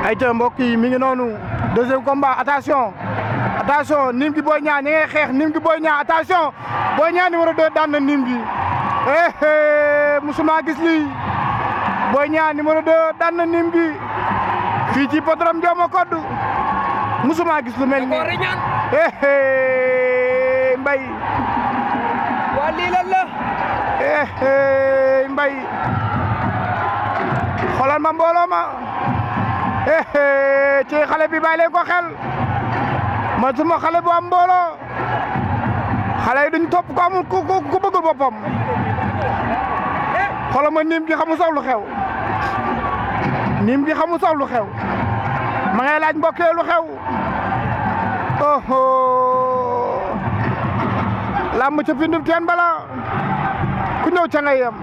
ayca mbokk yi mi ngi noonu deuxième combat attention nim gi Boy Niang ñi ngay xeex nim gi Boy Niang attention Boy Niang numéro 2 daan na nim gi musuma gis lii Boy Niang numéro 2 daan na nim gi fii ci podrom Ndioma Codou musuma gis lu mel ni mbay waa lii lan la mbay xoolal ma mbooloo ma ci xale bi bàyyi leen ko xel ma suma xale bu am mbooloo xale yi duñ topp ko amul ku bëggul boppam xoolal ma nim gi xamu sax lu xew nim gi xamu sax lu xew ma ngay laaj mbokkee lu xew oho làmb ca pindum teen bala ku ñëw ca ngay yem